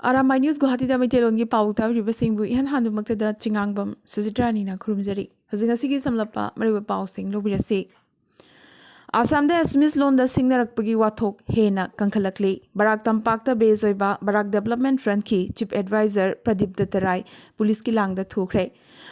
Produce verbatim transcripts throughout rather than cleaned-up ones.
R ꯑꯥꯏ news ꯒꯨꯋꯥꯍꯥꯇꯤꯗ ꯃꯩꯇꯩꯂꯣꯟꯒꯤ ꯄꯥꯎ ꯇꯥꯕꯤꯔꯤꯕꯁꯤꯡꯕꯨ ꯏꯍꯥꯟ ꯍꯥꯟꯕꯃꯛꯇꯗ ꯆꯤꯉꯥꯡꯕꯝ ꯁꯨꯖꯤꯇ꯭ꯔꯥꯅꯤꯅ ꯈꯨꯔꯨꯝꯖꯔꯤ꯫ ꯍꯧꯖꯤꯛ ꯉꯁꯤꯒꯤ ꯁꯝꯂꯞꯄ ꯃꯔꯨꯑꯣꯏꯕ ꯄꯥꯎꯁꯤꯡ ꯂꯧꯕꯤꯔꯁꯤ꯫ ꯑꯁꯥꯝꯗ ꯑꯦꯁꯃꯤꯁ ꯂꯣꯟꯗ ꯁꯤꯡꯅꯔꯛꯄꯒꯤ ꯋꯥꯊꯣꯛ ꯍꯦꯟꯅ ꯀꯟꯈꯠꯂꯛꯂꯤ꯫ ꯕꯔꯥꯛ ꯇꯝꯄꯥꯛꯇ ꯕꯦꯖ ꯑꯣꯏꯕ ꯕꯔꯥꯛ ꯗꯦꯕꯂꯞꯃꯦꯟ ꯐ꯭ꯔꯟꯠꯀꯤ ꯆꯤꯐ ꯑꯦꯗꯚꯥꯏꯖꯔ ꯄ꯭ꯔꯗꯤꯞ ꯗꯠꯇ ꯔꯥꯏ ꯄꯨꯂꯤꯁꯀꯤ ꯂꯥꯡꯗ ꯊꯨꯈ꯭ꯔꯦ꯫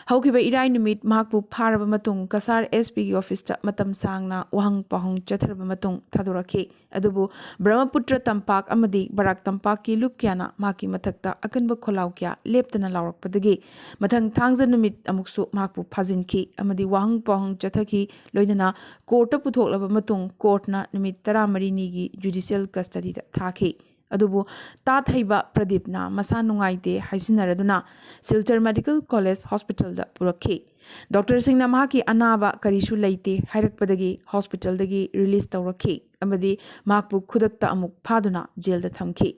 ꯍꯧꯈꯤꯕ ꯏꯔꯥꯏ ꯅꯨꯃꯤꯠ ꯃꯍꯥꯛꯄꯨ ꯐꯥꯔꯕ ꯃꯇꯨꯡ ꯀꯁꯥꯔ ꯑꯦꯁ ꯄꯤꯒꯤ ꯑꯣꯐꯤꯁꯇ ꯃꯇꯝ ꯁꯥꯡꯅ ꯋꯥꯍꯪ ꯄꯥꯎꯍꯪ ꯆꯠꯊꯔꯕ ꯃꯇꯨꯡ ꯊꯥꯗꯣꯔꯛꯈꯤ꯫ ꯑꯗꯨꯕꯨ ꯕ꯭ꯔꯍꯃꯄꯨꯇ꯭ꯔ ꯇꯝꯄꯥꯛ ꯑꯃꯗꯤ ꯕꯔꯥꯛ ꯇꯝꯄꯥꯛꯀꯤ ꯂꯨꯞ ꯀꯌꯥꯅ ꯃꯍꯥꯛꯀꯤ ꯃꯊꯛꯇ ꯑꯀꯟꯕ ꯈꯣꯜꯂꯥꯎ ꯀꯌꯥ ꯂꯦꯞꯇꯅ ꯂꯥꯎꯔꯛꯄꯗꯒꯤ ꯃꯊꯪ ꯊꯥꯡꯖ ꯅꯨꯃꯤꯠ ꯑꯃꯨꯛꯁꯨ ꯃꯍꯥꯛꯄꯨ ꯐꯥꯖꯤꯟꯈꯤ ꯑꯃꯗꯤ ꯋꯥꯍꯪ ꯄꯥꯎꯍꯪ ꯆꯠꯊꯈꯤ꯫ ꯂꯣꯏꯅꯅ ꯀꯣꯔꯠꯇ ꯄꯨꯊꯣꯛꯂꯕ ꯃꯇꯨꯡ ꯀꯣꯔꯠꯅ ꯅꯨꯃꯤꯠ ꯇꯔꯥꯃꯔꯤꯅꯤꯒꯤ ꯖꯨꯗꯤꯁꯤꯌꯦꯜ ꯀꯁꯇꯗꯤꯗ ꯊꯥꯈꯤ꯫ ꯑꯗꯨꯕꯨ ꯇꯥꯠ ꯍꯩꯕ ꯄ꯭ꯔꯗꯤꯞꯅ ꯃꯁꯥ ꯅꯨꯡꯉꯥꯏꯇꯦ ꯍꯥꯏꯖꯤꯟꯅꯔꯗꯨꯅ ꯁꯤꯜꯆꯔ ꯃꯦꯗꯤꯀꯦꯜ ꯀꯣꯂꯦꯖ ꯍꯣꯁꯄꯤꯇꯥꯜꯗ ꯄꯨꯔꯛꯈꯤ꯫ ꯗꯣꯛꯇꯔꯁꯤꯡꯅ ꯃꯍꯥꯛꯀꯤ ꯑꯅꯥꯕ ꯀꯔꯤꯁꯨ ꯂꯩꯇꯦ ꯍꯥꯏꯔꯛꯄꯗꯒꯤ ꯍꯣꯁꯄꯤꯇꯥꯜꯗꯒꯤ ꯔꯤꯂꯤꯖ ꯇꯧꯔꯛꯈꯤ ꯑꯃꯗꯤ ꯃꯍꯥꯛꯄꯨ ꯈꯨꯗꯛꯇ ꯑꯃꯨꯛ ꯐꯥꯗꯨꯅ ꯖꯦꯜꯗ ꯊꯝꯈꯤ꯫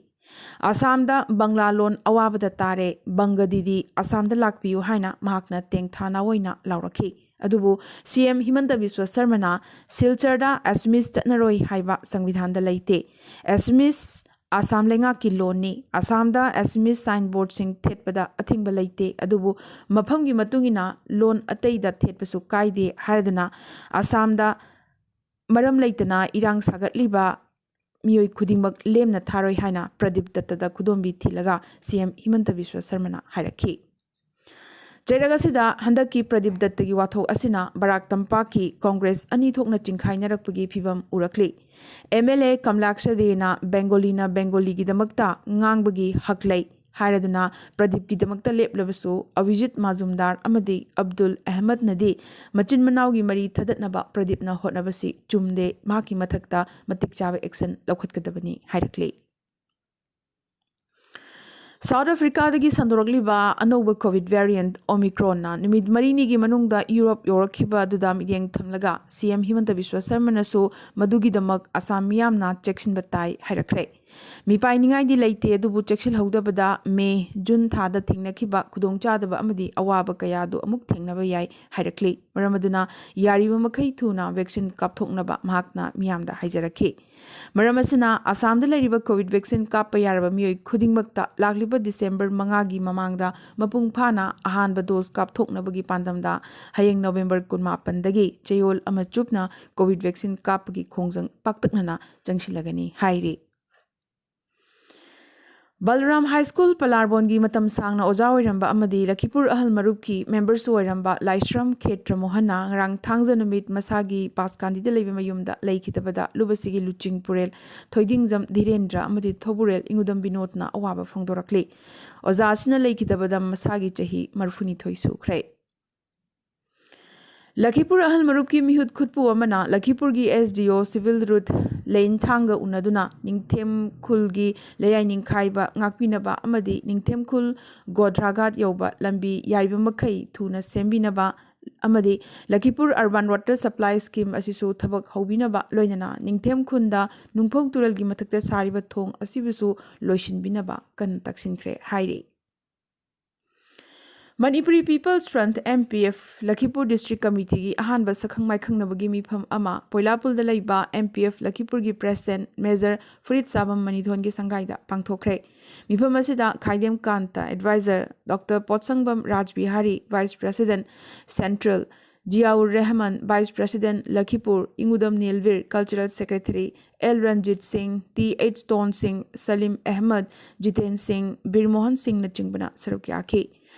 ꯑꯁꯥꯝꯗ ꯕꯪꯂꯥ ꯂꯣꯟ ꯑꯋꯥꯕꯗ ꯇꯥꯔꯦ, ꯕꯪꯒꯗꯤꯗꯤ ꯑꯁꯥꯝꯗ ꯂꯥꯛꯄꯤꯌꯨ ꯍꯥꯏꯅ ꯃꯍꯥꯛꯅ ꯇꯦꯡꯊꯥꯅꯥ ꯑꯣꯏꯅ ꯂꯥꯎꯔꯛꯈꯤ꯫ ꯑꯗꯨꯕꯨ ꯁꯤ ꯑꯦꯝ ꯍꯤꯃꯟꯇ ꯕꯤꯁ꯭ꯋ ꯁꯔꯃꯅ ꯁꯤꯜꯆꯔꯗ ꯑꯦꯁꯃꯤꯁ ꯆꯠꯅꯔꯣꯏ ꯍꯥꯏꯕ ꯁꯪꯕꯤꯙꯥꯟꯗ ꯂꯩꯇꯦ꯫ ꯑꯦꯁꯃꯤꯁ ꯑꯁꯥꯝ ꯂꯩꯉꯥꯛꯀꯤ ꯂꯣꯟꯅꯤ꯫ ꯑꯁꯥꯝꯗ ꯑꯦꯁꯃꯤꯁ ꯁꯥꯏꯟꯕꯣꯔꯗꯁꯤꯡ ꯊꯦꯠꯄꯗ ꯑꯊꯤꯡꯕ ꯂꯩꯇꯦ, ꯑꯗꯨꯕꯨ ꯃꯐꯝꯒꯤ ꯃꯇꯨꯡ ꯏꯟꯅ ꯂꯣꯟ ꯑꯇꯩꯗ ꯊꯦꯠꯄꯁꯨ ꯀꯥꯏꯗꯦ ꯍꯥꯏꯔꯗꯨꯅ ꯑꯁꯥꯝꯗ ꯃꯔꯝ ꯂꯩꯇꯅ ꯏꯔꯥꯡ ꯁꯥꯒꯠꯂꯤꯕ ꯃꯤꯑꯣꯏ ꯈꯨꯗꯤꯡꯃꯛ ꯂꯦꯝꯅ ꯊꯥꯔꯣꯏ ꯍꯥꯏꯅ ꯄ꯭ꯔꯗꯤꯞ ꯗꯠꯇꯗ ꯈꯨꯗꯣꯝꯕꯤ ꯊꯤꯜꯂꯒ ꯁꯤ ꯑꯦꯝ ꯍꯤꯃꯟꯇ ꯕꯤꯁ꯭ꯋ ꯁꯔꯃꯅ ꯍꯥꯏꯔꯛꯈꯤ꯫ ꯆꯩꯔꯛ ꯑꯁꯤꯗ ꯍꯟꯗꯛꯀꯤ ꯄ꯭ꯔꯗꯤꯞ ꯗꯠꯇꯒꯤ ꯋꯥꯊꯣꯛ ꯑꯁꯤꯅ ꯕꯔꯥꯛ ꯇꯝꯄꯥꯛꯀꯤ ꯀꯣꯡꯒ꯭ꯔꯦꯁ ꯑꯅꯤ ꯊꯣꯛꯅ ꯆꯤꯡꯈꯥꯏꯅꯔꯛꯄꯒꯤ ꯐꯤꯚꯝ ꯎꯔꯛꯂꯤ꯫ ꯑꯦꯝ ꯑꯦꯜ ꯑꯦ ꯀꯃꯂꯥꯛꯁ ꯗꯦꯅ ꯕꯦꯡꯒꯣꯂꯤꯅ ꯕꯦꯡꯒꯣꯂꯤꯒꯤꯗꯃꯛꯇ ꯉꯥꯡꯕꯒꯤ ꯍꯛ ꯂꯩ ꯍꯥꯏꯔꯗꯨꯅ ꯄ꯭ꯔꯗꯤꯞꯀꯤꯗꯃꯛꯇ ꯂꯦꯞꯂꯕꯁꯨ ꯑꯚꯤꯖꯤꯠ ꯃꯥꯖꯨꯝꯗꯥꯔ ꯑꯃꯗꯤ ꯑꯕꯗꯨꯜ ꯑꯍꯃꯗꯅꯗꯤ ꯃꯆꯤꯟ ꯃꯅꯥꯎꯒꯤ ꯃꯔꯤ ꯊꯗꯠꯅꯕ ꯄ꯭ꯔꯗꯤꯞꯅ ꯍꯣꯠꯅꯕꯁꯤ ꯆꯨꯝꯗꯦ, ꯃꯍꯥꯛꯀꯤ ꯃꯊꯛꯇ ꯃꯇꯤꯛ ꯆꯥꯕ ꯑꯦꯛꯁꯟ ꯂꯧꯈꯠꯀꯗꯕꯅꯤ ꯍꯥꯏꯔꯛꯂꯤ꯫ ꯁꯥꯎꯠ ꯑꯐ꯭ꯔꯤꯀꯥꯗꯒꯤ ꯁꯟꯗꯣꯔꯛꯂꯤꯕ ꯑꯅꯧꯕ ꯀꯣꯚꯤꯗ ꯚꯦꯔꯤꯌꯦꯟꯠ ꯑꯣꯃꯤꯀ꯭ꯔꯣꯟꯅ ꯅꯨꯃꯤꯠ ꯃꯔꯤꯅꯤꯒꯤ ꯃꯅꯨꯡꯗ ꯌꯨꯔꯣꯞ ꯌꯧꯔꯛꯈꯤꯕ ꯑꯗꯨꯗ ꯃꯤꯠꯌꯦꯡ ꯊꯝꯂꯒ ꯁꯤ ꯑꯦꯝ ꯍꯤꯃꯟꯇ ꯕꯤꯁ꯭ꯋ ꯁꯔꯃꯅꯁꯨ ꯃꯗꯨꯒꯤꯗꯃꯛ ꯑꯁꯥꯝ ꯃꯤꯌꯥꯝꯅ ꯆꯦꯛꯁꯤꯟꯕ ꯇꯥꯏ ꯍꯥꯏꯔꯛꯈ꯭ꯔꯦ꯫ ꯃꯤꯄꯥꯏꯅꯤꯡꯉꯥꯏꯗꯤ ꯂꯩꯇꯦ, ꯑꯗꯨꯕꯨ ꯆꯦꯛꯁꯤꯜꯍꯧꯗꯕꯗ ꯃꯦ, ꯖꯨꯟ ꯊꯥꯗ ꯊꯦꯡꯅꯈꯤꯕ ꯈꯨꯗꯣꯡꯆꯥꯗꯕ ꯑꯃꯗꯤ ꯑꯋꯥꯕ ꯀꯌꯥꯗꯨ ꯑꯃꯨꯛ ꯊꯦꯡꯅꯕ ꯌꯥꯏ ꯍꯥꯏꯔꯛꯂꯤ꯫ ꯃꯔꯝ ꯑꯗꯨꯅ ꯌꯥꯔꯤꯕ ꯃꯈꯩ ꯊꯨꯅ vaccine ꯀꯥꯞꯊꯣꯛꯅꯕ ꯃꯍꯥꯛꯅ ꯃꯤꯌꯥꯝꯗ ꯍꯥꯏꯖꯔꯛꯈꯤ꯫ ꯃꯔꯝ ꯑꯁꯤꯅ ꯑꯁꯥꯝꯗ ꯂꯩꯔꯤꯕ COVID vaccine ꯀꯥꯞꯄ ꯌꯥꯔꯕ ꯃꯤꯑꯣꯏ ꯈꯨꯗꯤꯡꯃꯛꯇ ꯂꯥꯛꯂꯤꯕ ꯗꯤꯁꯦꯝꯕꯔ ꯃꯉꯥꯒꯤ ꯃꯃꯥꯡꯗ ꯃꯄꯨꯡ ꯐꯥꯅ ꯑꯍꯥꯟꯕ dose ꯀꯥꯞꯊꯣꯛꯅꯕꯒꯤ ꯄꯥꯟꯗꯝꯗ ꯍꯌꯦꯡ ꯅꯣꯕꯦꯝꯕꯔ ꯀꯨꯟꯃꯥꯄꯟꯗꯒꯤ ꯆꯌꯣꯜ ꯑꯃ ꯆꯨꯞꯅ COVID vaccine ꯀꯥꯞꯄꯒꯤ ꯈꯣꯡꯖꯪ ꯄꯥꯛꯇꯛꯅꯅ ꯆꯪꯁꯤꯜꯂꯒꯅꯤ ꯍꯥꯏꯔꯤ꯫ ꯕꯜꯔꯥꯝ ꯍꯥꯏ ꯁ꯭ꯀꯨꯜ ꯄꯂꯥꯔꯕꯣꯟꯒꯤ ꯃꯇꯝ ꯁꯥꯡꯅ ꯑꯣꯖꯥ ꯑꯣꯏꯔꯝꯕ ꯑꯃꯗꯤ ꯂꯈꯤꯄꯨꯔ ꯑꯍꯜ ꯃꯔꯨꯞꯀꯤ ꯃꯦꯝꯕꯔꯁꯨ ꯑꯣꯏꯔꯝꯕ ꯂꯥꯏꯁ꯭ꯔꯝ ꯈꯦꯇ꯭ꯔ ꯃꯣꯍꯟꯅ ꯉꯔꯥꯡ ꯊꯥꯡꯖ ꯅꯨꯃꯤꯠ ꯃꯁꯥꯒꯤ ꯄꯥꯁꯀꯥꯟꯗꯤꯗ ꯂꯩꯕ ꯃꯌꯨꯝꯗ ꯂꯩꯈꯤꯗꯕꯗ ꯂꯨꯕꯁꯤꯒꯤ ꯂꯨꯆꯤꯡꯄꯨꯔꯦꯜ ꯊꯣꯏꯗꯤꯡꯖꯝ ꯙꯤꯔꯦꯟꯗ꯭ꯔ ꯑꯃꯗꯤ ꯊꯧꯕꯨꯔꯦꯜ ꯏꯉꯨꯗꯝ ꯕꯤꯅꯣꯗꯅ ꯑꯋꯥꯕ ꯐꯣꯡꯗꯣꯔꯛꯂꯤ꯫ ꯑꯣꯖꯥ ꯑꯁꯤꯅ ꯂꯩꯈꯤꯗꯕꯗ ꯃꯁꯥꯒꯤ ꯆꯍꯤ ꯃꯔꯤꯐꯨꯅꯤꯊꯣꯏ ꯁꯨꯈ꯭ꯔꯦ꯫ ꯂꯈꯤꯄꯨꯔ ꯑꯍꯜ ꯃꯔꯨꯞꯀꯤ ꯃꯤꯍꯨꯠ ꯈꯨꯠꯄꯨ ꯑꯃꯅ ꯂꯈꯤꯄꯨꯔꯒꯤ SDO civil road ꯂꯦꯟꯊꯥꯡꯒ ꯎꯅꯗꯨꯅ ꯅꯤꯡꯊꯦꯝ ꯈꯨꯜꯒꯤ ꯂꯩꯔꯥꯏ ꯅꯤꯡꯈꯥꯏꯕ ꯉꯥꯛꯄꯤꯅꯕ ꯑꯃꯗꯤ ꯅꯤꯡꯊꯦꯝ ꯈꯨꯜ ꯒꯣꯙ꯭ꯔꯥꯒꯥꯠ ꯌꯧꯕ ꯂꯝꯕꯤ ꯌꯥꯔꯤꯕ ꯃꯈꯩ ꯊꯨꯅ ꯁꯦꯝꯕꯤꯅꯕ ꯑꯃꯗꯤ ꯂꯈꯤꯄꯨꯔ urban water supply scheme ꯑꯁꯤꯁꯨ ꯊꯕꯛ ꯍꯧꯕꯤꯅꯕ, ꯂꯣꯏꯅꯅ ꯅꯤꯡꯊꯦꯝ ꯈꯨꯟꯗ ꯅꯨꯡꯐꯧ ꯇꯨꯔꯦꯜꯒꯤ ꯃꯊꯛꯇ ꯁꯥꯔꯤꯕ ꯊꯣꯡ ꯑꯁꯤꯕꯨꯁꯨ ꯂꯣꯏꯁꯤꯟꯕꯤꯅꯕ ꯀꯟꯅ ꯇꯛꯁꯤꯟꯈ꯭ꯔꯦ ꯍꯥꯏꯔꯤ꯫ Manipuri People's Front, MPF, ꯂꯈꯤꯄꯨꯔ District Committeeꯒꯤ ꯑꯍꯥꯟꯕ ꯁꯛꯈꯪ ꯃꯥꯏꯈꯪꯅꯕꯒꯤ ꯃꯤꯐꯝ ꯑꯃ ꯄꯣꯏꯂꯥꯄꯨꯜꯗ ꯂꯩꯕ MPF ꯂꯈꯤꯄꯨꯔꯒꯤ President Major ꯐꯨꯔꯤꯠꯁꯥꯕꯝ ꯃꯅꯤꯊꯣꯟꯒꯤ ꯁꯪꯒꯥꯏꯗ ꯄꯥꯡꯊꯣꯛꯈ꯭ꯔꯦ꯫ ꯃꯤꯐꯝ ꯑꯁꯤꯗ Khaidem Kanta, Advisor, doctor Potshangbam Rajbihari, Vice President, Central, Ziaur Rahman, Vice President, Lakhipur, Ingudam Nilbir, Cultural Secretary, L Ranjit Singh, T H tone ꯁꯤꯡ, ꯁꯂꯤꯝ ꯑꯍꯃꯗ, ꯖꯤꯇꯦꯟ ꯁꯤꯡ, ꯕꯤꯔ ꯃꯣꯍꯟ ꯁꯤꯡꯅꯆꯤꯡꯕꯅ ꯁꯔꯨꯛ ꯌꯥꯈꯤ꯫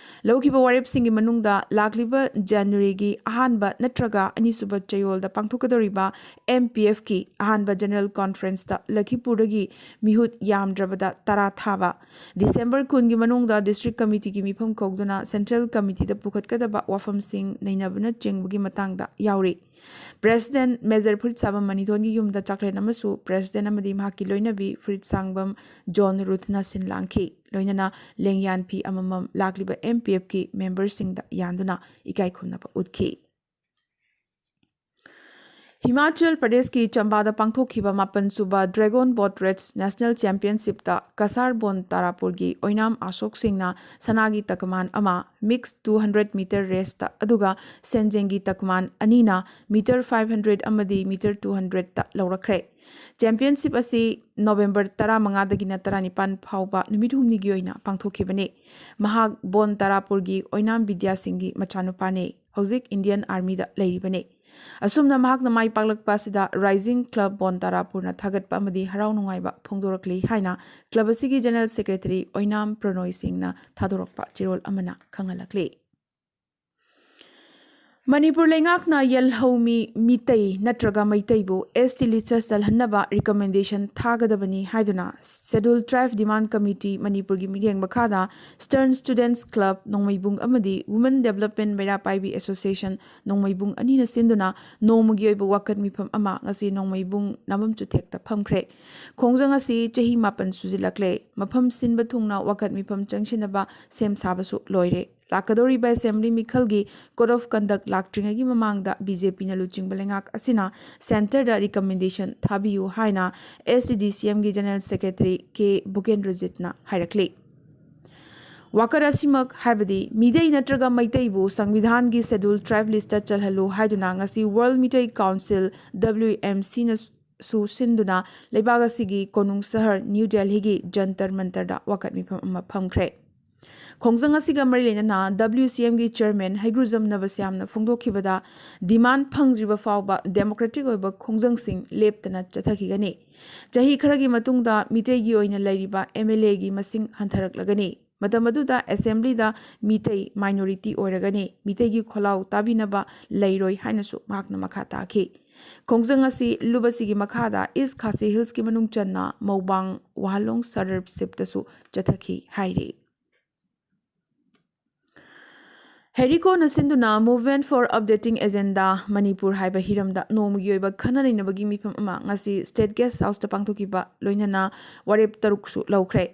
ꯂꯧꯈꯤꯕ ꯋꯥꯔꯦꯞꯁꯤꯡꯒꯤ ꯃꯅꯨꯡꯗ ꯂꯥꯛꯂꯤꯕ ꯖꯅꯋꯥꯔꯤꯒꯤ ꯑꯍꯥꯟꯕ ꯅꯠꯇ꯭ꯔꯒ ꯑꯅꯤꯁꯨꯕ ꯆꯌꯣꯜꯗ ꯄꯥꯡꯊꯣꯛꯀꯗꯧꯔꯤꯕ MPFꯀꯤ ꯑꯍꯥꯟꯕ General Conferenceꯇ ꯂꯈꯤꯄꯨꯔꯗꯒꯤ ꯃꯤꯍꯨꯠ ꯌꯥꯝꯗ꯭ꯔꯕꯗ ꯇꯔꯥ ꯊꯥꯕ, ꯗꯤꯁꯦꯝꯕꯔ ꯀꯨꯟꯒꯤ ꯃꯅꯨꯡꯗ District Committeeꯒꯤ ꯃꯤꯐꯝ ꯀꯧꯗꯨꯅ Central Committeeꯗ ꯄꯨꯈꯠꯀꯗꯕ ꯋꯥꯐꯝꯁꯤꯡ ꯅꯩꯅꯕꯅꯆꯤꯡꯕꯒꯤ ꯃꯇꯥꯡꯗ ꯌꯥꯎꯔꯤ꯫ President Major ꯐꯨꯔꯤꯠꯁꯥꯕꯝ ꯃꯅꯤꯊꯣꯟꯒꯤ ꯌꯨꯝꯗ ꯆꯥꯛꯂꯦꯟ ꯑꯃꯁꯨ President ꯑꯃꯗꯤ ꯃꯍꯥꯛꯀꯤ ꯂꯣꯏꯅꯕꯤ ꯐꯨꯔꯤꯠꯁꯥꯡꯕꯝ ꯖꯣꯟ ꯔꯨꯊꯅ ꯁꯤꯟ ꯂꯥꯡꯈꯤ꯫ ꯂꯣꯏꯅꯅ ꯂꯦꯡꯌꯥꯟ ꯐꯤ ꯑꯃꯃꯝ ꯂꯥꯛꯂꯤꯕ MPFꯀꯤ memberꯁꯤꯡꯗ ꯌꯥꯟꯗꯨꯅ ꯏꯀꯥꯏ ꯈꯨꯝꯅꯕ ꯎꯠꯈꯤ꯫ ꯍꯤꯃꯥꯆꯜ ꯄ꯭ꯔꯗꯦꯁꯀꯤ ꯆꯝꯕꯥꯗ ꯄꯥꯡꯊꯣꯛꯈꯤꯕ ꯃꯥꯄꯟ ꯁꯨꯕ ꯗ꯭ꯔꯦꯒꯣꯟ ꯕꯣꯠ ꯔꯦꯁ ꯅꯦꯁꯅꯦꯜ ꯆꯦꯝꯄꯤꯌꯟꯁꯤꯞꯇ ꯀꯁꯥꯔ ꯕꯣꯟ ꯇꯥꯔꯥꯄꯨꯔꯒꯤ ꯑꯣꯏꯅꯥꯝ ꯑꯁꯣꯛ ꯁꯤꯡꯅ ꯁꯅꯥꯒꯤ ꯇꯀꯃꯥꯟ ꯑꯃ, ꯃꯤꯛꯁ ꯇꯨ ꯍꯟꯗ꯭ꯔꯦꯠ ꯃꯤꯇꯔ ꯔꯦꯁꯇ, ꯑꯗꯨꯒ ꯁꯦꯟꯖꯦꯡꯒꯤ ꯇꯀꯃꯥꯟ ꯑꯅꯤꯅ ꯃꯤꯇꯔ ꯐꯥꯏꯚ ꯍꯟꯗ꯭ꯔꯦꯠ ꯑꯃꯗꯤ ꯃꯤꯇꯔ ꯇꯨ ꯍꯟꯗ꯭ꯔꯦꯠꯇ ꯂꯧꯔꯛꯈ꯭ꯔꯦ꯫ ꯆꯦꯝꯄꯤꯌꯟꯁꯤꯞ ꯑꯁꯤ ꯅꯣꯕꯦꯝꯕꯔ ꯇꯔꯥꯃꯉꯥꯗꯒꯤꯅ ꯇꯔꯥꯅꯤꯄꯥꯟ ꯐꯥꯎꯕ ꯅꯨꯃꯤꯠ ꯍꯨꯝꯅꯤꯒꯤ ꯑꯣꯏꯅ ꯄꯥꯡꯊꯣꯛꯈꯤꯕꯅꯤ꯫ ꯃꯍꯥꯛ ꯕꯣꯟ ꯇꯥꯔꯥꯄꯨꯔꯒꯤ ꯑꯣꯏꯅꯥꯝ ꯕꯤꯗ꯭ꯌꯥ ꯁꯤꯡꯒꯤ ꯃꯆꯥꯅꯨꯄꯥꯅꯤ꯫ ꯍꯧꯖꯤꯛ ꯏꯟꯗꯤꯌꯟ ꯑꯥꯔꯃꯤꯗ ꯂꯩꯔꯤꯕꯅꯤ꯫ ꯑꯁꯨꯝꯅ ꯃꯍꯥꯛꯅ ꯃꯥꯏ ꯄꯥꯛꯂꯛꯄ ꯑꯁꯤꯗ ꯔꯥꯏꯖꯤꯡ ꯀ꯭ꯂꯕ ꯕꯣꯟ ꯇꯥꯔꯥꯄꯨꯔꯅ ꯊꯥꯒꯠꯄ ꯑꯃꯗꯤ ꯍꯔꯥꯎ ꯅꯨꯡꯉꯥꯏꯕ ꯐꯣꯡꯗꯣꯔꯛꯂꯤ ꯍꯥꯏꯅ ꯀ꯭ꯂꯕ ꯑꯁꯤꯒꯤ ꯖꯦꯅꯔꯦꯜ ꯁꯦꯀ꯭ꯔꯦꯇꯔꯤ ꯑꯣꯏꯅꯥꯝ ꯄ꯭ꯔꯅꯣꯏ ꯁꯤꯡꯅ ꯊꯥꯗꯣꯔꯛꯄ ꯆꯦꯔꯣꯜ ꯑꯃꯅ ꯈꯪꯍꯜꯂꯛꯂꯤ꯫ ꯃꯅꯤꯄꯨꯔ ꯂꯩꯉꯥꯛꯅ ꯌꯦꯜꯍꯧꯃꯤ ꯃꯤꯇꯩ ꯅꯠꯇ꯭ꯔꯒ ꯃꯩꯇꯩꯕꯨ ꯑꯦꯁ ꯇꯤ ꯂꯤꯁꯇ ꯆꯜꯍꯟꯅꯕ ꯔꯤꯀꯃꯦꯟꯗꯦꯁꯟ ꯊꯥꯒꯗꯕꯅꯤ ꯍꯥꯏꯗꯨꯅ ꯁꯦꯗꯨꯜ ꯇ꯭ꯔꯥꯏꯕ ꯗꯤꯃꯥꯟ ꯀꯃꯤꯇꯤ ꯃꯅꯤꯄꯨꯔꯒꯤ ꯃꯤꯠꯌꯦꯡ ꯃꯈꯥꯗ ꯁ꯭ꯇꯔꯟ ꯁ꯭ꯇꯨꯗꯦꯟꯠꯁ ꯀ꯭ꯂꯕ ꯅꯣꯡꯃꯩꯕꯨꯡ ꯑꯃꯗꯤ ꯋꯨꯃꯦꯟ ꯗꯦꯕꯂꯞꯃꯦꯟ ꯃꯩꯔꯥ ꯄꯥꯏꯕꯤ ꯑꯦꯁꯣꯁꯤꯌꯦꯁꯟ ꯅꯣꯡꯃꯩꯕꯨꯡ ꯑꯅꯤꯅ ꯁꯤꯟꯗꯨꯅ ꯅꯣꯡꯃꯒꯤ ꯑꯣꯏꯕ ꯋꯥꯀꯠ ꯃꯤꯐꯝ ꯑꯃ ꯉꯁꯤ ꯅꯣꯡꯃꯩꯕꯨꯡ ꯅꯥꯝꯕꯝ ꯆꯨꯊꯦꯛꯇ ꯐꯝꯈ꯭ꯔꯦ꯫ ꯈꯣꯡꯖꯪ ꯑꯁꯤ ꯆꯍꯤ ꯃꯥꯄꯟ ꯁꯨꯖꯤꯜꯂꯛꯂꯦ꯫ ꯃꯐꯝ ꯁꯤꯟꯕ ꯊꯨꯡꯅ ꯋꯥꯀꯠ ꯃꯤꯐꯝ ꯆꯪꯁꯤꯟꯅꯕ ꯁꯦꯝ ꯁꯥꯕꯁꯨ ꯂꯣꯏꯔꯦ꯫ ꯂꯥꯛꯀꯗꯧꯔꯤꯕ ꯑꯦꯁꯦꯝꯕ꯭ꯂꯤ ꯃꯤꯈꯜꯒꯤ ꯀꯣꯗ ꯑꯣꯐ ꯀꯟꯗꯛ ꯂꯥꯛꯇ꯭ꯔꯤꯉꯩꯒꯤ ꯃꯃꯥꯡꯗ ꯕꯤ ꯖꯦ ꯄꯤꯅ ꯂꯨꯆꯤꯡꯕ ꯂꯩꯉꯥꯛ ꯑꯁꯤꯅ ꯁꯦꯟꯇꯔꯗ ꯔꯤꯀꯃꯦꯟꯗꯦꯁꯟ ꯊꯥꯕꯤꯌꯨ ꯍꯥꯏꯅ ꯑꯦꯁ ꯁꯤ ꯗꯤ ꯁꯤ ꯑꯦꯝꯒꯤ ꯖꯦꯅꯔꯦꯜ ꯁꯦꯀ꯭ꯔꯦꯇꯔꯤ ꯀꯦ ꯚꯨꯀꯦꯟꯗ꯭ꯔꯖꯤꯠꯅ ꯍꯥꯏꯔꯛꯂꯤ꯫ ꯋꯥꯀꯠ ꯑꯁꯤꯃꯛ, ꯍꯥꯏꯕꯗꯤ ꯃꯤꯇꯩ ꯅꯠꯇ꯭ꯔꯒ ꯃꯩꯇꯩꯕꯨ ꯁꯪꯕꯤꯙꯥꯟꯒꯤ ꯁꯦꯗꯨꯜ ꯇ꯭ꯔꯥꯏꯕ ꯂꯤꯁꯇ ꯆꯜꯍꯜꯂꯨ ꯍꯥꯏꯗꯨꯅ ꯉꯁꯤ world Meetei council, W M ꯁꯤꯅ ꯁꯨ ꯁꯤꯟꯗꯨꯅ ꯂꯩꯕꯥꯛ ꯑꯁꯤꯒꯤ ꯀꯣꯅꯨꯡ ꯁꯍꯔ ꯅ꯭ꯌꯨ ꯗꯦꯜꯍꯤꯒꯤ ꯖꯟꯇꯔ ꯃꯟꯇꯔꯗ ꯋꯥꯀꯠ ꯃꯤꯐꯝ ꯑꯃ ꯐꯝꯈ꯭ꯔꯦ꯫ ꯈꯣꯡꯖꯪ ꯑꯁꯤꯒ ꯃꯔꯤ ꯂꯩꯅꯅ ꯗꯕ꯭ꯂꯤꯎ ꯁꯤ ꯑꯦꯝꯒꯤ ꯆꯦꯌꯔꯃꯦꯟ ꯍꯩꯒ꯭ꯔꯨꯖꯝ ꯅꯕꯁ꯭ꯌꯥꯝꯅ ꯐꯣꯡꯗꯣꯛꯈꯤꯕꯗ, ꯗꯤꯃꯥꯟ ꯐꯪꯗ꯭ꯔꯤꯕ ꯐꯥꯎꯕ ꯗꯦꯃꯣꯀ꯭ꯔꯦꯇꯤꯛ ꯑꯣꯏꯕ ꯈꯣꯡꯖꯪꯁꯤꯡ ꯂꯦꯞꯇꯅ ꯆꯠꯊꯈꯤꯒꯅꯤ꯫ ꯆꯍꯤ ꯈꯔꯒꯤ ꯃꯇꯨꯡꯗ ꯃꯤꯇꯩꯒꯤ ꯑꯣꯏꯅ ꯂꯩꯔꯤꯕ ꯑꯦꯝ ꯑꯦꯜ ꯑꯦꯒꯤ ꯃꯁꯤꯡ ꯍꯟꯊꯔꯛꯂꯒꯅꯤ꯫ ꯃꯇꯝ ꯑꯗꯨꯗ ꯑꯦꯁꯦꯝꯕ꯭ꯂꯤꯗ ꯃꯤꯇꯩ ꯃꯥꯏꯅꯣꯔꯤꯇꯤ ꯑꯣꯏꯔꯒꯅꯤ, ꯃꯤꯇꯩꯒꯤ ꯈꯣꯜꯂꯥꯎ ꯇꯥꯕꯤꯅꯕ ꯂꯩꯔꯣꯏ ꯍꯥꯏꯅꯁꯨ ꯃꯍꯥꯛꯅ ꯃꯈꯥ ꯇꯥꯈꯤ꯫ ꯈꯣꯡꯖꯪ ꯑꯁꯤ ꯂꯨꯞ ꯑꯁꯤꯒꯤ ꯃꯈꯥꯗ ꯏꯁ ꯈꯥꯁꯤ ꯍꯤꯜꯁꯀꯤ ꯃꯅꯨꯡ ꯆꯟꯅ ꯃꯧꯕꯥꯡ ꯋꯥꯍꯜꯂꯣꯡ ꯁꯔꯔꯞꯁꯤꯞꯇꯁꯨ ꯆꯠꯊꯈꯤ ꯍꯥꯏꯔꯤ꯫ ꯍꯦꯔꯤꯀꯣꯅ ꯁꯤꯟꯗꯨꯅ Movement for Updating Agenda Manipur ꯍꯥꯏꯕ ꯍꯤꯔꯝꯗ ꯅꯣꯡꯃꯒꯤ ꯑꯣꯏꯕ ꯈꯟꯅ ꯅꯩꯅꯕꯒꯤ ꯃꯤꯐꯝ ꯑꯃ ꯉꯁꯤ ꯁ꯭ꯇꯦꯠ ꯒꯦꯁ ꯍꯥꯎꯁꯇ ꯄꯥꯡꯊꯣꯛꯈꯤꯕ ꯂꯣꯏꯅꯅ ꯋꯥꯔꯦꯞ ꯇꯔꯨꯛꯁꯨ ꯂꯧꯈ꯭ꯔꯦ꯫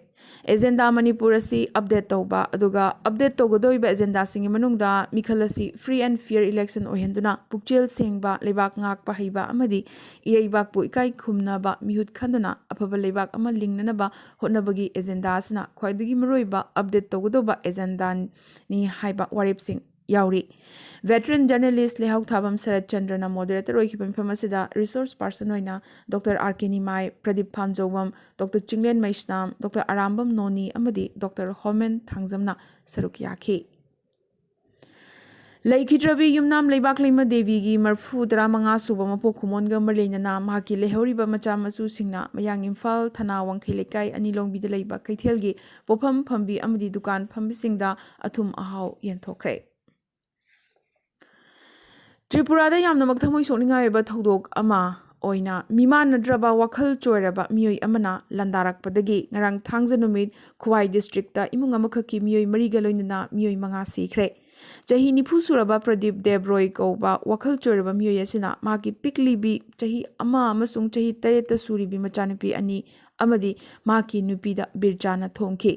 ꯑꯦꯖꯦꯟꯗꯥ ꯃꯅꯤꯄꯨꯔ ꯑꯁꯤ ꯑꯞꯗꯦꯠ ꯇꯧꯕ, ꯑꯗꯨꯒ ꯑꯞꯗꯦꯠ ꯇꯧꯒꯗꯧꯔꯤꯕ ꯑꯦꯖꯦꯟꯗꯥꯁꯤꯡꯒꯤ ꯃꯅꯨꯡꯗ ꯃꯤꯈꯜ ꯑꯁꯤ ꯐ꯭ꯔꯤ ꯑꯦꯟ ꯐꯤꯌꯔ ꯏꯂꯦꯛꯁꯟ ꯑꯣꯏꯍꯟꯗꯨꯅ ꯄꯨꯛꯆꯦꯜ ꯁꯦꯡꯕ, ꯂꯩꯕꯥꯛ ꯉꯥꯛꯄ ꯍꯩꯕ ꯑꯃꯗꯤ ꯏꯔꯩꯕꯥꯛꯄꯨ ꯏꯀꯥꯏ ꯈꯨꯝꯅꯕ ꯃꯤꯍꯨꯠ ꯈꯟꯗꯨꯅ ꯑꯐꯕ ꯂꯩꯕꯥꯛ ꯑꯃ ꯂꯤꯡꯅꯅꯕ ꯍꯣꯠꯅꯕꯒꯤ ꯑꯦꯖꯦꯟꯗꯥ ꯑꯁꯤꯅ ꯈ꯭ꯋꯥꯏꯗꯒꯤ ꯃꯔꯨꯑꯣꯏꯕ ꯑꯞꯗꯦꯠ ꯇꯧꯒꯗꯧꯕ ꯑꯦꯖꯦꯟꯗꯥꯅꯤ ꯍꯥꯏꯕ ꯋꯥꯔꯦꯞꯁꯤꯡ ꯌꯥꯎꯔꯤ꯫ ꯚꯦꯇꯔꯟ ꯖꯔꯅꯦꯂꯤꯁ ꯂꯩꯍꯥꯎ ꯊꯥꯕꯝ ꯁꯔꯠ ꯆꯟꯗ꯭ꯔꯅ ꯃꯣꯗꯔꯦꯇꯔ ꯑꯣꯏꯈꯤꯕ ꯃꯤꯐꯝ ꯑꯁꯤꯗ ꯔꯤꯁꯣꯔꯁ ꯄꯥꯔꯁꯟ ꯑꯣꯏꯅ ꯗꯣꯛꯇꯔ ꯑꯥꯔ ꯀꯦ ꯅꯤꯃꯥꯏ, ꯄ꯭ꯔꯗꯤꯞ ꯐꯥꯟꯖꯧꯕꯝ, ꯗꯣꯛꯇꯔ ꯆꯤꯡꯂꯦꯟ ꯃꯩꯁꯅꯥꯝ, ꯗꯣꯛꯇꯔ ꯑꯔꯥꯝꯕꯝ ꯅꯣꯅꯤ ꯑꯃꯗꯤ ꯗꯣꯛꯇꯔ ꯍꯣꯃꯦꯟ ꯊꯥꯡꯖꯝꯅ ꯁꯔꯨꯛ ꯌꯥꯈꯤ꯫ ꯂꯩꯈꯤꯗ꯭ꯔꯕꯤ ꯌꯨꯝꯅꯥꯝ ꯂꯩꯕꯥꯛꯂꯩꯃ ꯗꯦꯕꯤꯒꯤ ꯃꯔꯐꯨ ꯇꯔꯥꯃꯉꯥ ꯁꯨꯕ ꯃꯄꯣꯛ ꯀꯨꯝꯑꯣꯟꯒ ꯃꯔꯤ ꯂꯩꯅꯅ ꯃꯍꯥꯛꯀꯤ ꯂꯩꯍꯧꯔꯤꯕ ꯃꯆꯥ ꯃꯁꯨꯁꯤꯡꯅ ꯃꯌꯥꯡ ꯏꯝꯐꯥꯜ ꯊꯅꯥ ꯋꯥꯡꯈꯩ ꯂꯩꯀꯥꯏ ꯑꯅꯤ ꯂꯣꯡꯕꯤꯗ ꯂꯩꯕ ꯀꯩꯊꯦꯜꯒꯤ ꯄꯣꯐꯝ ꯐꯝꯕꯤ ꯑꯃꯗꯤ ꯗꯨꯀꯥꯟ ꯐꯝꯕꯤꯁꯤꯡꯗ ꯑꯊꯨꯝ ꯑꯍꯥꯎ ꯌꯦꯟꯊꯣꯛꯈ꯭ꯔꯦ꯫ ꯇ꯭ꯔꯤꯄꯨꯔꯥꯗ ꯌꯥꯝꯅꯃꯛ ꯊꯃꯣꯏ ꯁꯣꯛꯅꯤꯡꯉꯥꯏ ꯑꯣꯏꯕ ꯊꯧꯗꯣꯛ ꯑꯃ ꯑꯣꯏꯅ ꯃꯤꯃꯥꯟꯅꯗ꯭ꯔꯕ ꯋꯥꯈꯜ ꯆꯣꯏꯔꯕ ꯃꯤꯑꯣꯏ ꯑꯃꯅ ꯂꯥꯟꯗꯥꯔꯛꯄꯗꯒꯤ ꯉꯔꯥꯡ ꯊꯥꯡꯖ ꯅꯨꯃꯤꯠ ꯈꯨꯋꯥꯏ ꯗꯤꯁꯇ꯭ꯔꯤꯛꯇ ꯏꯃꯨꯡ ꯑꯃꯈꯛꯀꯤ ꯃꯤꯑꯣꯏ ꯃꯔꯤꯒ ꯂꯣꯏꯅꯅ ꯃꯤꯑꯣꯏ ꯃꯉꯥ ꯁꯤꯈ꯭ꯔꯦ꯫ ꯆꯍꯤ ꯅꯤꯐꯨ ꯁꯨꯔꯕ ꯄ꯭ꯔꯗꯤꯞ ꯗꯦꯕ꯭ꯔꯣꯏ ꯀꯧꯕ ꯋꯥꯈꯜ ꯆꯣꯏꯔꯕ ꯃꯤꯑꯣꯏ ꯑꯁꯤꯅ ꯃꯍꯥꯛꯀꯤ ꯄꯤꯛꯂꯤꯕꯤ ꯆꯍꯤ ꯑꯃ ꯑꯃꯁꯨꯡ ꯆꯍꯤ ꯇꯔꯦꯠꯇ ꯁꯨꯔꯤꯕꯤ ꯃꯆꯥꯅꯨꯄꯤ ꯑꯅꯤ ꯑꯃꯗꯤ ꯃꯍꯥꯛꯀꯤ ꯅꯨꯄꯤꯗ ꯕꯤꯔꯆꯥꯅ ꯊꯣꯝꯈꯤ꯫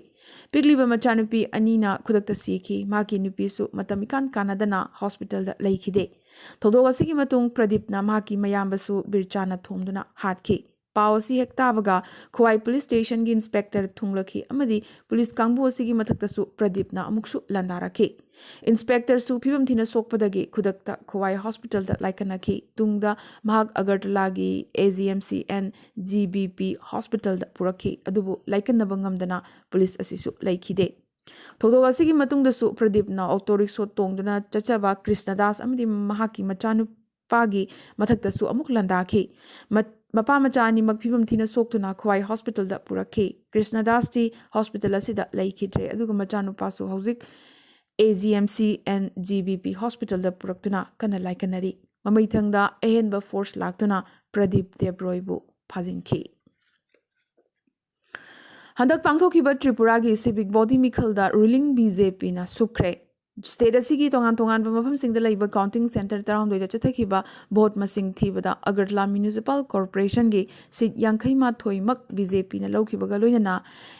ꯄꯤꯛꯂꯤꯕ ꯃꯆꯥꯅꯨꯄꯤ ꯑꯅꯤꯅ ꯈꯨꯗꯛꯇ ꯁꯤꯈꯤ꯫ ꯃꯍꯥꯛꯀꯤ ꯅꯨꯄꯤꯁꯨ ꯃꯇꯝ ꯏꯀꯥꯟ ꯀꯥꯟꯅꯗꯅ ꯍꯣꯁꯄꯤꯇꯥꯜꯗ ꯂꯩꯈꯤꯗꯦ꯫ ꯊꯧꯗꯣꯛ ꯑꯁꯤꯒꯤ ꯃꯇꯨꯡ ꯄ꯭ꯔꯗꯤꯞꯅ ꯃꯍꯥꯛꯀꯤ ꯃꯌꯥꯝꯕꯁꯨ ꯕꯤꯔꯆꯥꯅ ꯊꯣꯝꯗꯨꯅ ꯍꯥꯠꯈꯤ꯫ ꯄꯥꯎ ꯑꯁꯤ ꯍꯦꯛ ꯇꯥꯕꯒ ꯈꯨꯋꯥꯏ ꯄꯨꯂꯤꯁ ꯁ꯭ꯇꯦꯁꯟꯒꯤ ꯏꯟꯁꯄꯦꯛꯇꯔ ꯊꯨꯡꯂꯈꯤ ꯑꯃꯗꯤ ꯄꯨꯂꯤꯁ ꯀꯥꯡꯕꯨ ꯑꯁꯤꯒꯤ ꯃꯊꯛꯇꯁꯨ ꯄ꯭ꯔꯗꯤꯞꯅ ꯑꯃꯨꯛꯁꯨ ꯂꯥꯟꯗꯥꯔꯛꯈꯤ꯫ ꯏꯟꯁꯄꯦꯛꯇꯔꯁꯨ ꯐꯤꯕꯝ ꯊꯤꯅ ꯁꯣꯛꯄꯗꯒꯤ ꯈꯨꯗꯛꯇ ꯈꯨꯋꯥꯏ ꯍꯣꯁꯄꯤꯇꯥꯜꯗ ꯂꯥꯏꯀꯠꯅꯈꯤ꯫ ꯇꯨꯡꯗ ꯃꯍꯥꯛ ꯑꯒꯔꯇꯂꯥꯒꯤ A G M C N G B P ꯍꯣꯁꯄꯤꯇꯥꯜꯗ ꯄꯨꯔꯛꯈꯤ, ꯑꯗꯨꯕꯨ ꯂꯥꯏꯀꯠꯅꯕ ꯉꯝꯗꯅ ꯄꯨꯂꯤꯁ ꯑꯁꯤꯁꯨ ꯂꯩꯈꯤꯗꯦ꯫ ꯊꯧꯗꯣꯛ ꯑꯁꯤꯒꯤ ꯃꯇꯨꯡꯗꯁꯨ ꯄ꯭ꯔꯗꯤꯞꯅ ꯑꯣꯇꯣ ꯔꯤꯛꯁꯣ ꯇꯣꯡꯗꯨꯅ ꯆꯠꯆꯕ ꯀ꯭ꯔꯤꯁꯅꯗꯥꯁ ꯑꯃꯗꯤ ꯃꯍꯥꯛꯀꯤ ꯃꯆꯥꯅꯨꯄꯥꯒꯤ ꯃꯊꯛꯇꯁꯨ ꯑꯃꯨꯛ ꯂꯥꯟꯗꯥꯈꯤ꯫ ꯃ-, ꯃꯄꯥ ꯃꯆꯥ ꯑꯅꯤꯃꯛ ꯐꯤꯕꯝ ꯊꯤꯅ ꯁꯣꯛꯇꯨꯅ ꯈꯨꯋꯥꯏ ꯍꯣꯁꯄꯤꯇꯥꯜꯗ ꯄꯨꯔꯛꯈꯤ꯫ ꯀ꯭ꯔꯤꯁꯅꯗꯥꯁꯇꯤ ꯍꯣꯁꯄꯤꯇꯥꯜ ꯑꯁꯤꯗ ꯂꯩꯈꯤꯗ꯭ꯔꯦ, ꯑꯗꯨꯒ ꯃꯆꯥꯅꯨꯄꯥꯁꯨ ꯍꯧꯖꯤꯛ ꯑꯦ G M C N G B P ꯍꯣꯁꯄꯤꯇꯥꯜꯗ ꯄꯨꯔꯛꯇꯨꯅ ꯀꯟꯅ ꯂꯥꯏꯀꯠꯅꯔꯤ꯫ ꯃꯃꯩꯊꯪꯗ ꯑꯍꯦꯟꯕ ꯐꯣꯔꯁ ꯂꯥꯛꯇꯨꯅ ꯄ꯭ꯔꯗꯤꯞ ꯗꯦꯕ꯭ꯔꯣꯏꯕꯨ ꯐꯥꯖꯤꯟꯈꯤ꯫ ꯍꯟꯗꯛ ꯄꯥꯡꯊꯣꯛꯈꯤꯕ ꯇ꯭ꯔꯤꯄꯨꯔꯥꯒꯤ ꯁꯤꯚꯤꯛ ꯕꯣꯗꯤ ꯃꯤꯈꯜꯗ ꯔꯨꯂꯤꯡ ꯕꯤ ꯖꯦ ꯄꯤꯅ ꯁꯨꯞꯈ꯭ꯔꯦ꯫ State ꯑꯁꯤꯒꯤ ꯇꯣꯉꯥꯟ ꯇꯣꯉꯥꯟꯕ ꯃꯐꯝꯁꯤꯡꯗ ꯂꯩꯕ counting centre ꯇꯔꯥꯍꯨꯝꯗꯣꯏꯗ ꯆꯠꯊꯈꯤꯕ vote ꯃꯁꯤꯡ ꯊꯤꯕꯗ ꯑꯒꯔꯇꯂꯥ Municipal Corporationꯒꯤ seat ꯌꯥꯡꯈꯩ ꯃꯥꯊꯣꯏꯃꯛ BJPꯅ ꯂꯧꯈꯤꯕꯒ ꯂꯣꯏꯅꯅ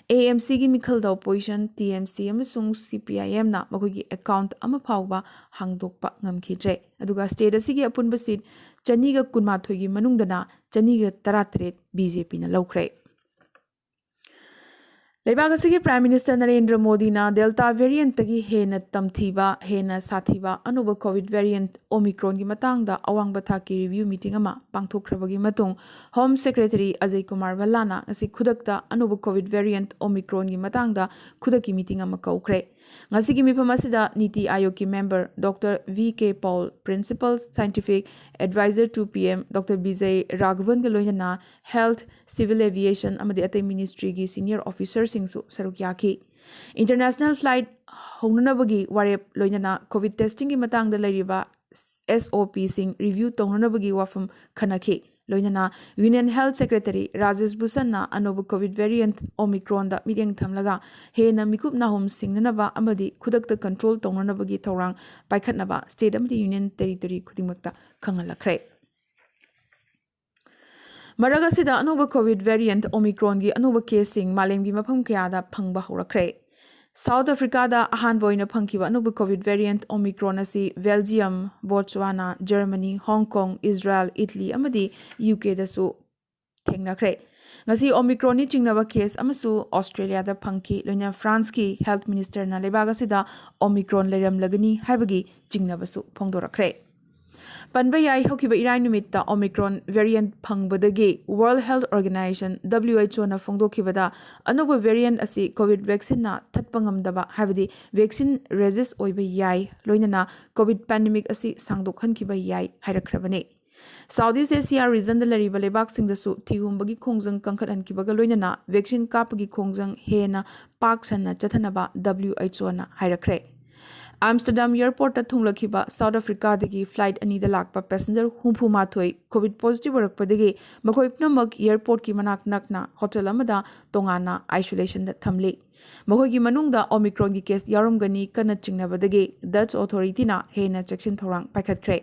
AMCꯒꯤ ꯃꯤꯈꯜꯗ opposition, TMC ꯑꯃꯁꯨꯡ CPIMꯅ ꯃꯈꯣꯏꯒꯤ account ꯑꯃ ꯐꯥꯎꯕ ꯍꯥꯡꯗꯣꯛꯄ ꯉꯝꯈꯤꯗ꯭ꯔꯦ꯫ ꯑꯗꯨꯒ state ꯑꯁꯤꯒꯤ ꯑꯄꯨꯟꯕ seat ꯆꯅꯤꯒ ꯀꯨꯟꯃꯥꯊꯣꯏꯒꯤ ꯃꯅꯨꯡꯗꯅ ꯆꯅꯤꯒ ꯇꯔꯥꯇꯔꯦꯠ BJPꯅ ꯂꯧꯈ꯭ꯔꯦ꯫ ꯂꯩꯕꯥꯛ ꯑꯁꯤꯒꯤ Prime Minister ꯅꯔꯦꯟꯗ꯭ꯔ ꯃꯣꯗꯤꯅ Delta variantꯇꯒꯤ ꯍꯦꯟꯅ ꯇꯝꯊꯤꯕ, ꯍꯦꯟꯅ ꯁꯥꯊꯤꯕ ꯑꯅꯧꯕ COVID variant Omicronꯒꯤ ꯃꯇꯥꯡꯗ ꯑꯋꯥꯡꯕ ꯊꯥꯛꯀꯤ review meeting ꯑꯃ ꯄꯥꯡꯊꯣꯛꯈ꯭ꯔꯕꯒꯤ ꯃꯇꯨꯡ, Home Secretary ꯑꯖꯌ ꯀꯨꯃꯥꯔ ꯚꯜꯂꯥꯅ ꯉꯁꯤ ꯈꯨꯗꯛꯇ ꯑꯅꯧꯕ COVID variant Omicronꯒꯤ ꯃꯇꯥꯡꯗ ꯈꯨꯗꯛꯀꯤ meeting ꯑꯃ ꯀꯧꯈ꯭ꯔꯦ꯫ ꯉꯁꯤꯒꯤ ꯃꯤꯐꯝ ꯑꯁꯤꯗ ꯅꯤꯇꯤ ꯑꯥꯌꯣꯒꯀꯤ member Doctor V K Paul, Principal Scientific Advisor to PM Doctor Vijay Raghavanꯒ ꯂꯣꯏꯅꯅ Health, Civil Aviation ꯑꯃꯗꯤ ꯑꯇꯩ ministryꯒꯤ senior officerꯁꯤꯡꯁꯨ ꯁꯔꯨꯛ ꯌꯥꯈꯤ꯫ International flight ꯍꯧꯅꯅꯕꯒꯤ ꯋꯥꯔꯦꯞ, ꯂꯣꯏꯅꯅ COVID testingꯒꯤ ꯃꯇꯥꯡꯗ ꯂꯩꯔꯤꯕ SOPꯁꯤꯡ review ꯇꯧꯅꯅꯕꯒꯤ ꯋꯥꯐꯝ ꯈꯟꯅꯈꯤ꯫ ꯂꯣꯏꯅꯅ Union Health Secretary ꯔꯥꯖꯦꯁ ꯚꯨꯁꯟꯅ ꯑꯅꯧꯕ COVID variant Omicronꯗ ꯃꯤꯠꯌꯦꯡ ꯊꯝꯂꯒ ꯍꯦꯟꯅ ꯃꯤꯀꯨꯞ ꯅꯥꯍꯨꯝ ꯁꯤꯡꯅꯅꯕ ꯑꯃꯗꯤ ꯈꯨꯗꯛꯇ control ꯇꯧꯅꯅꯕꯒꯤ ꯊꯧꯔꯥꯡ ꯄꯥꯏꯈꯠꯅꯕ state ꯑꯃꯗꯤ union territory ꯈꯨꯗꯤꯡꯃꯛꯇ ꯈꯪꯍꯜꯂꯛꯈ꯭ꯔꯦ꯫ ꯃꯔꯛ ꯑꯁꯤꯗ ꯑꯅꯧꯕ COVID variant Omicronꯒꯤ ꯑꯅꯧꯕ caseꯁꯤꯡ ꯃꯥꯂꯦꯝꯒꯤ ꯃꯐꯝ ꯀꯌꯥꯗ ꯐꯪꯕ ꯍꯧꯔꯛꯈ꯭ꯔꯦ꯫ South Africaꯗ ꯑꯍꯥꯟꯕ ꯑꯣꯏꯅ ꯐꯪꯈꯤꯕ ꯑꯅꯧꯕ COVID variant Omicron ꯑꯁꯤ Belgium, Botswana, Germany, Hong Kong, Israel, Italy ꯑꯃꯗꯤ UKꯗꯁꯨ ꯊꯦꯡꯅꯈ꯭ꯔꯦ꯫ ꯉꯁꯤ Omicronꯅꯤ ꯆꯤꯡꯅꯕ case ꯑꯃꯁꯨ Australiaꯗ ꯐꯪꯈꯤ꯫ ꯂꯣꯏꯅ Franceꯀꯤ health ministerꯅ ꯂꯩꯕꯥꯛ ꯑꯁꯤꯗ Omicron ꯂꯩꯔꯝꯂꯒꯅꯤ ꯍꯥꯏꯕꯒꯤ ꯆꯤꯡꯅꯕꯁꯨ ꯐꯣꯡꯗꯣꯔꯛꯈ꯭ꯔꯦ꯫ ꯄꯟꯕ ꯌꯥꯏ, ꯍꯧꯈꯤꯕ ꯏꯔꯥꯏ ꯅꯨꯃꯤꯠꯇ Omicron variant ꯐꯪꯕꯗꯒꯤ World Health Organization, WHOꯅ ꯐꯣꯡꯗꯣꯛꯈꯤꯕꯗ, ꯑꯅꯧꯕ variant ꯑꯁꯤ COVID vaccineꯅ ꯊꯠꯄ ꯉꯝꯗꯕ, ꯍꯥꯏꯕꯗꯤ vaccine resist ꯑꯣꯏꯕ ꯌꯥꯏ, ꯂꯣꯏꯅꯅ COVID pandemic ꯑꯁꯤ ꯁꯥꯡꯗꯣꯛꯍꯟꯈꯤꯕ ꯌꯥꯏ ꯍꯥꯏꯔꯛꯈ꯭ꯔꯕꯅꯤ꯫ Southeast Asia regionꯗ ꯂꯩꯔꯤꯕ ꯂꯩꯕꯥꯛꯁꯤꯡꯗꯁꯨ ꯊꯤꯍꯨꯝꯕꯒꯤ ꯈꯣꯡꯖꯪ ꯀꯟꯈꯠꯍꯟꯈꯤꯕꯒ ꯂꯣꯏꯅꯅ vaccine ꯀꯥꯞꯄꯒꯤ ꯈꯣꯡꯖꯪ ꯍꯦꯟꯅ ꯄꯥꯛ ꯁꯟꯅ ꯆꯠꯊꯅꯕ WHOꯅ ꯍꯥꯏꯔꯛꯈ꯭ꯔꯦ꯫ ꯑꯥꯝꯁꯇꯔꯗꯥꯝ ꯑꯦꯌꯔꯄꯣꯔꯠꯇ ꯊꯨꯡꯂꯛꯈꯤꯕ ꯁꯥꯎꯠ ꯑꯐ꯭ꯔꯤꯀꯥꯗꯒꯤ ꯐ꯭ꯂꯥꯏꯠ ꯑꯅꯤꯗ ꯂꯥꯛꯄ ꯄꯦꯁꯦꯟꯖꯔ ꯍꯨꯝꯐꯨ ꯃꯥꯊꯣꯏ ꯀꯣꯚꯤꯗ ꯄꯣꯖꯤꯇꯤꯚ ꯑꯣꯏꯔꯛꯄꯗꯒꯤ ꯃꯈꯣꯏ ꯄꯨꯝꯅꯃꯛ ꯑꯦꯌꯔꯄꯣꯔꯠꯀꯤ ꯃꯅꯥꯛ ꯅꯛꯅ ꯍꯣꯇꯦꯜ ꯑꯃꯗ ꯇꯣꯉꯥꯟꯅ ꯑꯥꯏꯁꯣꯂꯦꯁꯟꯗ ꯊꯝꯂꯤ꯫ ꯃꯈꯣꯏꯒꯤ ꯃꯅꯨꯡꯗ ꯑꯣꯃꯤꯀ꯭ꯔꯣꯟꯒꯤ ꯀꯦꯁ ꯌꯥꯎꯔꯝꯒꯅꯤ ꯀꯟꯅ ꯆꯤꯡꯅꯕꯗꯒꯤ ꯗꯠꯆ ꯑꯣꯊꯣꯔꯤꯇꯤꯅ ꯍꯦꯟꯅ ꯆꯦꯛꯁꯤꯟ ꯊꯧꯔꯥꯡ ꯄꯥꯏꯈꯠꯈ꯭ꯔꯦ꯫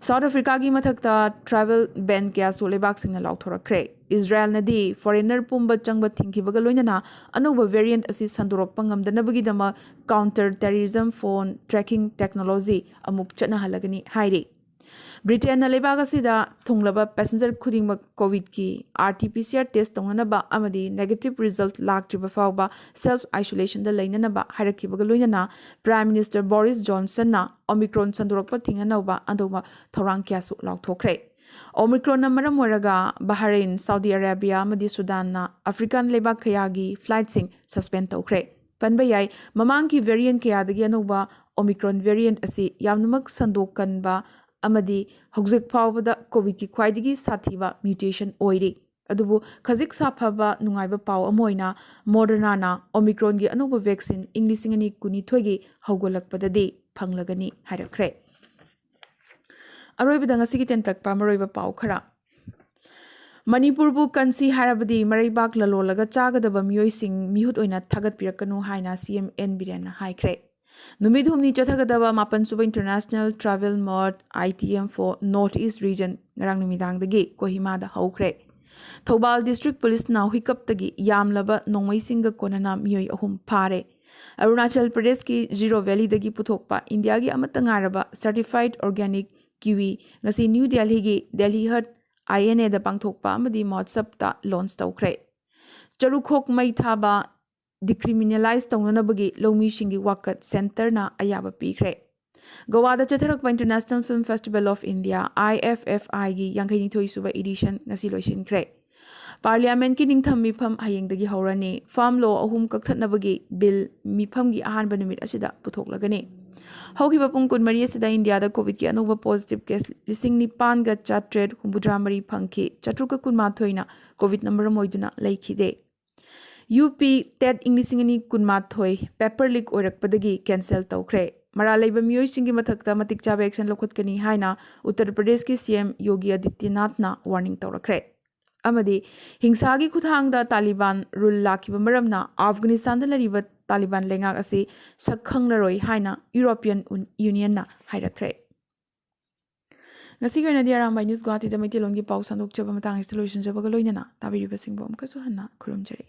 ꯁꯥꯎꯠ ꯑꯐ꯭ꯔꯤꯀꯥꯒꯤ ꯃꯊꯛꯇ ꯇ꯭ꯔꯥꯚꯦꯜ ꯕꯦꯟ ꯀꯌꯥꯁꯨ ꯂꯩꯕꯥꯛꯁꯤꯡꯅ ꯂꯥꯎꯊꯣꯔꯛꯈ꯭ꯔꯦ꯫ ꯏꯖꯔꯥꯌꯦꯜꯅꯗꯤ ꯐꯣꯔꯦꯅꯔ ꯄꯨꯝꯕ ꯆꯪꯕ ꯊꯤꯡꯈꯤꯕꯒ ꯂꯣꯏꯅꯅ ꯑꯅꯧꯕ ꯚꯦꯔꯤꯌꯦꯟꯠ ꯑꯁꯤ ꯁꯟꯗꯣꯔꯛꯄ ꯉꯝꯗꯅꯕꯒꯤꯗꯃꯛ ꯀꯥꯎꯟꯇꯔ ꯇꯦꯔꯤꯖꯝ ꯐꯣꯟ ꯇ꯭ꯔꯦꯀꯤꯡ ꯇꯦꯛꯅꯣꯂꯣꯖꯤ ꯑꯃꯨꯛ ꯆꯠꯅꯍꯜꯂꯒꯅꯤ ꯍꯥꯏꯔꯤ꯫ ꯕ꯭ꯔꯤꯇꯦꯟꯅ ꯂꯩꯕꯥꯛ ꯑꯁꯤꯗ ꯊꯨꯡꯂꯕ ꯄꯦꯁꯦꯟꯖꯔ ꯈꯨꯗꯤꯡꯃꯛ ꯀꯣꯚꯤꯗꯀꯤ R T P C R test ꯇꯧꯅꯅꯕ ꯑꯃꯗꯤ ꯅꯦꯒꯦꯇꯤꯚ ꯔꯤꯖꯜꯠ ꯂꯥꯛꯇ꯭ꯔꯤꯕ ꯐꯥꯎꯕ ꯁꯦꯜꯐ ꯑꯥꯏꯁꯣꯂꯦꯁꯟꯗ ꯂꯩꯅꯅꯕ ꯍꯥꯏꯔꯛꯈꯤꯕꯒ ꯂꯣꯏꯅꯅ ꯄ꯭ꯔꯥꯏꯝ ꯃꯤꯅꯤꯁꯇꯔ ꯕꯣꯔꯤꯁ ꯖꯣꯟꯁꯟꯅ ꯑꯣꯃꯤꯀ꯭ꯔꯣꯟ ꯁꯟꯗꯣꯔꯛꯄ ꯊꯤꯡꯅꯅꯕ ꯑꯅꯧꯕ ꯊꯧꯔꯥꯡ ꯀꯌꯥꯁꯨ ꯂꯥꯎꯊꯣꯛꯈ꯭ꯔꯦ꯫ ꯑꯣꯃꯤꯀ꯭ꯔꯣꯟꯅ ꯃꯔꯝ ꯑꯣꯏꯔꯒ ꯕꯍꯔꯩꯟ, ꯁꯥꯎꯗꯤ ꯑꯔꯥꯕꯤꯌꯥ ꯑꯃꯗꯤ ꯁꯨꯗꯥꯟꯅ ꯑꯐ꯭ꯔꯤꯀꯥꯟ ꯂꯩꯕꯥꯛ ꯀꯌꯥꯒꯤ ꯐ꯭ꯂꯥꯏꯠꯁꯤꯡ ꯁꯁꯄꯦꯟ ꯇꯧꯈ꯭ꯔꯦ꯫ ꯄꯟꯕ ꯌꯥꯏ, ꯃꯃꯥꯡꯒꯤ ꯚꯦꯔꯤꯌꯦꯟꯠ ꯀꯌꯥꯗꯒꯤ ꯑꯅꯧꯕ ꯑꯣꯃꯤꯀ꯭ꯔꯣꯟ ꯚꯦꯔꯤꯌꯦꯟꯠ ꯑꯁꯤ ꯌꯥꯝꯅꯃꯛ ꯁꯟꯗꯣꯛꯀꯟꯕ ꯑꯃꯗꯤ ꯍꯧꯖꯤꯛ ꯐꯥꯎꯕꯗ ꯀꯣꯚꯤꯗꯀꯤ ꯈ꯭ꯋꯥꯏꯗꯒꯤ ꯁꯥꯊꯤꯕ ꯃ꯭ꯌꯨꯇꯦꯁꯟ ꯑꯣꯏꯔꯤ꯫ ꯑꯗꯨꯕꯨ ꯈꯖꯤꯛ ꯁꯥꯐꯕ ꯅꯨꯡꯉꯥꯏꯕ ꯄꯥꯎ ꯑꯃ ꯑꯣꯏꯅ ꯃꯣꯗꯔꯅꯥꯅ ꯑꯣꯃꯤꯀ꯭ꯔꯣꯟꯒꯤ ꯑꯅꯧꯕ ꯚꯦꯛꯁꯤꯟ ꯏꯪ ꯂꯤꯁꯤꯡ ꯑꯅꯤ ꯀꯨꯟꯅꯤꯊꯣꯏꯒꯤ ꯍꯧꯒꯠꯂꯛꯄꯗꯗꯤ ꯐꯪꯂꯒꯅꯤ ꯍꯥꯏꯔꯛꯈ꯭ꯔꯦ꯫ ꯑꯔꯣꯏꯕꯗ ꯉꯁꯤꯒꯤ ꯇꯦꯟꯇꯛꯄ ꯃꯔꯨꯑꯣꯏꯕ ꯄꯥꯎ ꯈꯔ꯫ ꯃꯅꯤꯄꯨꯔꯕꯨ ꯀꯟꯁꯤ ꯍꯥꯏꯔꯕꯗꯤ ꯃꯔꯩꯕꯥꯛ ꯂꯂꯣꯜꯂꯒ ꯆꯥꯒꯗꯕ ꯃꯤꯑꯣꯏꯁꯤꯡ ꯃꯤꯍꯨꯠ ꯑꯣꯏꯅ ꯊꯥꯒꯠꯄꯤꯔꯛꯀꯅꯨ ꯍꯥꯏꯅ ꯁꯤ ꯑꯦꯝ ꯑꯦꯟ ꯕꯤꯔꯦꯟꯅ ꯍꯥꯏꯈ꯭ꯔꯦ꯫ ꯅꯨꯃꯤꯠ ꯍꯨꯝꯅꯤ ꯆꯠꯊꯒꯗꯕ ꯃꯥꯄꯟ ꯁꯨꯕ International Travel Mart I T M for North East Region ꯉꯔꯥꯡ ꯅꯨꯃꯤꯗꯥꯡꯗꯒꯤ ꯀꯣꯍꯤꯃꯥꯗ ꯍꯧꯈ꯭ꯔꯦ꯫ ꯊꯧꯕꯥꯜ ꯗꯤꯁꯇ꯭ꯔꯤꯛ ꯄꯨꯂꯤꯁꯅ ꯍꯨꯏꯀꯞꯇꯒꯤ ꯌꯥꯝꯂꯕ ꯅꯣꯡꯃꯩꯁꯤꯡꯒ ꯀꯣꯟꯅꯅ ꯃꯤꯑꯣꯏ ꯑꯍꯨꯝ ꯐꯥꯔꯦ꯫ ꯑꯔꯨꯅꯥꯆꯜ ꯄ꯭ꯔꯗꯦꯁꯀꯤ ꯖꯤꯔꯣ ꯚꯦꯂꯤꯗꯒꯤ ꯄꯨꯊꯣꯛꯄ ꯏꯟꯗꯤꯌꯥꯒꯤ ꯑꯃꯠꯇ ꯉꯥꯏꯔꯕ ꯁꯔꯇꯤꯐꯥꯏꯗ ꯑꯣꯔꯒꯥꯅꯤꯛ ꯀꯤꯋꯤ ꯉꯁꯤ ꯅ꯭ꯌꯨ ꯗꯦꯜꯍꯤꯒꯤ Delhi Haat I N A ꯗ ꯄꯥꯡꯊꯣꯛꯄ ꯑꯃꯗꯤ ꯃꯍꯣꯠꯁꯕꯇ ꯂꯣꯟꯆ ꯇꯧꯈ꯭ꯔꯦ꯫ ꯆꯔꯨꯈꯣꯛ ꯃꯩ ꯊꯥꯕ ꯗꯤꯀ꯭ꯔꯤꯃꯤꯅꯦꯂꯥꯏꯖ ꯇꯧꯅꯅꯕꯒꯤ ꯂꯧꯃꯤꯁꯤꯡꯒꯤ ꯋꯥꯀꯠ ꯁꯦꯟꯇꯔꯅ ꯑꯌꯥꯕ ꯄꯤꯈ꯭ꯔꯦ꯫ ꯒꯣꯋꯥꯗ ꯆꯠꯊꯔꯛꯄ International Film Festival of India, I F F I ꯒꯤ ꯌꯥꯡꯈꯩꯅꯤꯊꯣꯏ ꯁꯨꯕ edition ꯉꯁꯤ ꯂꯣꯏꯁꯤꯟꯈ꯭ꯔꯦ꯫ ꯄꯥꯔꯂꯤꯌꯥꯃꯦꯟꯠꯀꯤ ꯅꯤꯡꯊꯝ ꯃꯤꯐꯝ ꯍꯌꯦꯡꯗꯒꯤ ꯍꯧꯔꯅꯤ꯫ ꯐꯥꯔꯝ ꯂꯣ ꯑꯍꯨꯝ ꯀꯛꯊꯠꯅꯕꯒꯤ ꯕꯤꯜ ꯃꯤꯐꯝꯒꯤ ꯑꯍꯥꯟꯕ ꯅꯨꯃꯤꯠ ꯑꯁꯤꯗ ꯄꯨꯊꯣꯛꯂꯒꯅꯤ꯫ ꯍꯧꯈꯤꯕ ꯄꯨꯡ ꯀꯨꯟꯃꯔꯤ ꯑꯁꯤꯗ ꯏꯟꯗꯤꯌꯥꯗ ꯀꯣꯚꯤꯗꯀꯤ ꯑꯅꯧꯕ ꯄꯣꯖꯤꯇꯤꯚ ꯀꯦꯁ ꯂꯤꯁꯤꯡ ꯅꯤꯄꯥꯟꯒ ꯆꯥꯇ꯭ꯔꯦꯠ ꯍꯨꯝꯐꯨꯇꯔꯥ ꯃꯔꯤ ꯐꯪꯈꯤ꯫ ꯆꯥꯇ꯭ꯔꯨꯛꯀ ꯀꯨꯟꯃꯥꯊꯣꯏꯅ ꯀꯣꯚꯤꯗꯅ ꯃꯔꯝ ꯑꯣꯏꯗꯨꯅ ꯂꯩꯈꯤꯗꯦ꯫ ꯌꯨ ꯄꯤ ꯇꯦꯠ ꯏꯪ ꯂꯤꯁꯤꯡ ꯑꯅꯤ ꯀꯨꯟꯃꯥꯊꯣꯏ ꯄꯦꯄꯔ ꯂꯤꯛ ꯑꯣꯏꯔꯛꯄꯗꯒꯤ ꯀꯦꯟꯁꯦꯜ ꯇꯧꯈ꯭ꯔꯦ꯫ ꯃꯔꯥꯜ ꯂꯩꯕ ꯃꯤꯑꯣꯏꯁꯤꯡꯒꯤ ꯃꯊꯛꯇ ꯃꯇꯤꯛ ꯆꯥꯕ action ꯂꯧꯈꯠꯀꯅꯤ ꯍꯥꯏꯅ ꯎꯠꯇꯔ ꯄ꯭ꯔꯗꯦꯁꯀꯤ C M ꯌꯣꯒꯤ ꯑꯥꯗꯤꯇ꯭ꯌꯅꯥꯊꯅ warning ꯇꯧꯔꯛꯈ꯭ꯔꯦ꯫ ꯑꯃꯗꯤ ꯍꯤꯡꯁꯥꯒꯤ ꯈꯨꯠꯊꯥꯡꯗ ꯇꯥꯂꯤꯕꯥꯟ rule ꯂꯥꯛꯈꯤꯕ ꯃꯔꯝꯅ ꯑꯐꯒꯥꯅꯤꯁꯇꯥꯟꯗ ꯂꯩꯔꯤꯕ ꯇꯥꯂꯤꯕꯥꯟ ꯂꯩꯉꯥꯛ ꯑꯁꯤ ꯁꯛ ꯈꯪꯂꯔꯣꯏ ꯍꯥꯏꯅ European Un-, Unionꯅ ꯍꯥꯏꯔꯛꯈ꯭ꯔꯦ꯫ ꯉꯁꯤꯒꯤ ꯑꯣꯏꯅꯗꯤ ꯑꯔꯥꯝꯕꯥꯏ News ꯒꯨꯋꯥꯍꯥꯇꯤꯗ ꯃꯩꯇꯩꯂꯣꯟꯒꯤ ꯄꯥꯎ ꯁꯟꯗꯣꯛꯆꯕ ꯃꯇꯥꯡ ꯑꯁꯤꯗ ꯂꯣꯏꯁꯤꯟꯖꯕꯒ ꯂꯣꯏꯅꯅ ꯇꯥꯕꯤꯔꯤꯕꯁꯤꯡꯕꯨ ꯑꯃꯨꯛꯀꯁꯨ ꯍꯟꯅ ꯈꯨꯔꯨꯝꯖꯔꯤ꯫